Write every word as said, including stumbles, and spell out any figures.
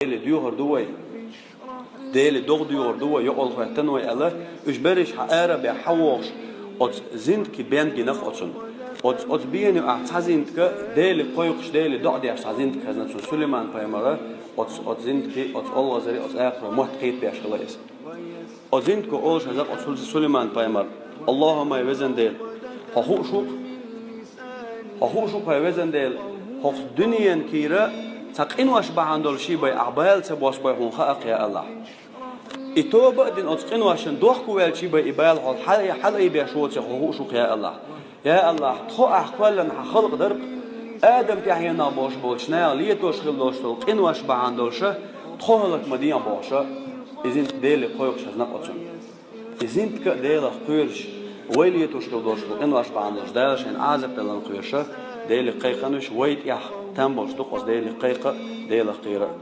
Дели доьхур ду вай, Дели догӀа доьхур ду вай, йоӀ волу хӀоьттина вай аьлла, уьш берриш хьан арабехь хьан вохуш, оцу зиндакий бен гинарх оцунна. Оцу, оцу бен юкъахь цхьа зиндакий, Дели кхойкхуш, Дели доӀа деш цхьа зиндакий хезна цунна. Сулайман-пайхамара оцу, оцу зиндакий, оцу олхазарий, оцу акхарой мотт кхетабеш хилла иза. Оцу зиндако олуш хезна оцу Сулайман-пайхамара: «Аллахумма, везан Дела, хьо хууш ву-кх, хьо хууш ву-кх, везан Дела, хӀокху дуьненан кийра цхьа къинош бахьана долуш ши бай ахь бала ца беш бай хьуна хаьа-кх, я АллахӀ. И тоба а дина оцу къиношна дохко ваьлча ши бай и бала хьол хьал-, хьалаайбеш воций хьо хууш ву-кх, я АллахӀ. Я АллахӀ, тхо ахь кхоьллина хьан халкъ дара-кх, Адам тӀаьхьенах болуш болчу наха летош хила долуш долу къинош бахьана долуша тхо хӀаллак ма дехьа», – бохуша, и зиндакий Деле кхойкхуш хезна оцунна. И зиндакий а Делах кхоьруш, вай летош хила долуш долу къинош бахьана долуш Дала шайна Ӏазап даларна кхоьруша, Деле кхайкхина уьш, вай тӀехь там болуш ду-кх оцу Деле кхайкха а, Делах кхера а.